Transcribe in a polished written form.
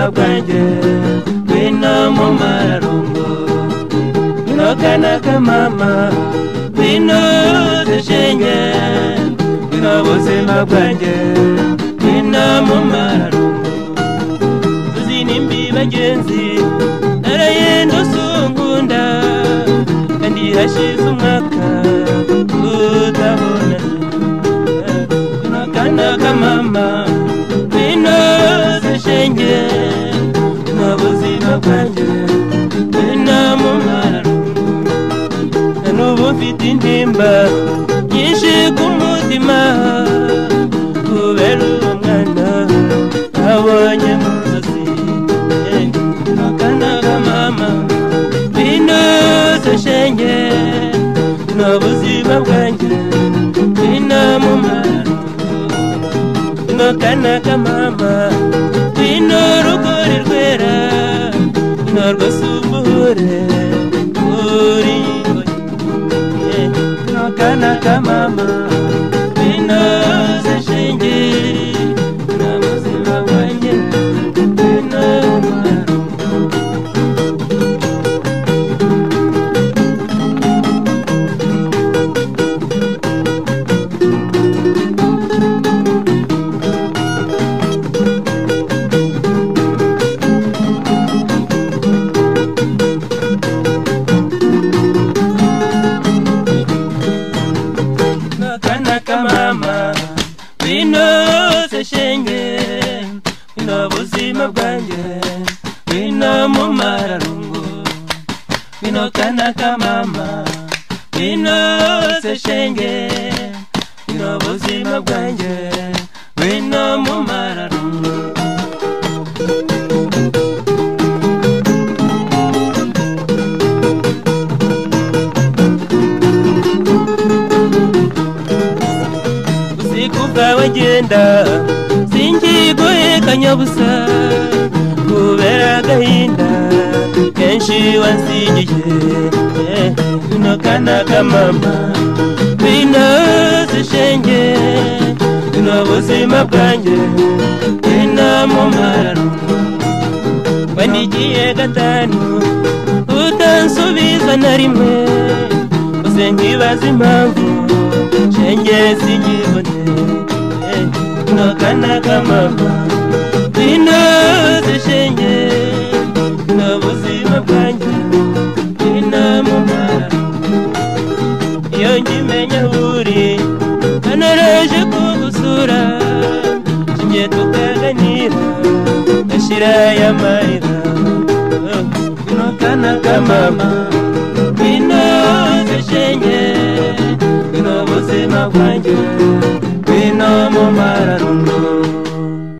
buzima bwanjye ngwino mu mararungu ngwino kana kamama ngwino dushenge ngwino buzima bwanjye ngwino mu mararungu tuzinimbi bagenzi narayenda usungunda kandi hashize umwaka tutabonana ngwino kana kamama ngwino dushenge ngwino buzima bwanjye ngwino mu mararungu n'ubu mfite intimba nyinshi ku mutima kubera uwo mwana nabonye mu nzozi ngwino kana kamama ngwino dushenge ngwino buzima bwanjye ngwino mu mararungu ngwino kana kamama ngwino rugori rwera ngwino rwasumbure uri ngwino kana kamama ngwino dushenge ngwino buzima bwanjye ngwino mu mararungu. Kana kamama ngwino dushenge ngwino buzima bwanjye ngwino mu mararungu ngwino kana kamama ngwino dushenge ngwino buzima bwanjye ngwino mu mararungu. Kuva wagenda singiguhekanya busa kubera agahinda kenshi wansigiye ngwino kana kamama ngwino dushenge ngwino buzima bwanjye ngwino mu mararungu wandikiye gatanu utansubiza na rimwe uze nkibaza impamvu shenge sinkibone ngwino kana kamama ngwino dushenge ngwino buzima bwanjye ngwino mu mararungu iyo nkimenya aho uri naraje kugusura shinge tukaganira ngashira amarira ngwino kana kamama ngwino dushenge ngwino buzima bwanjye ngwino mu mararungu.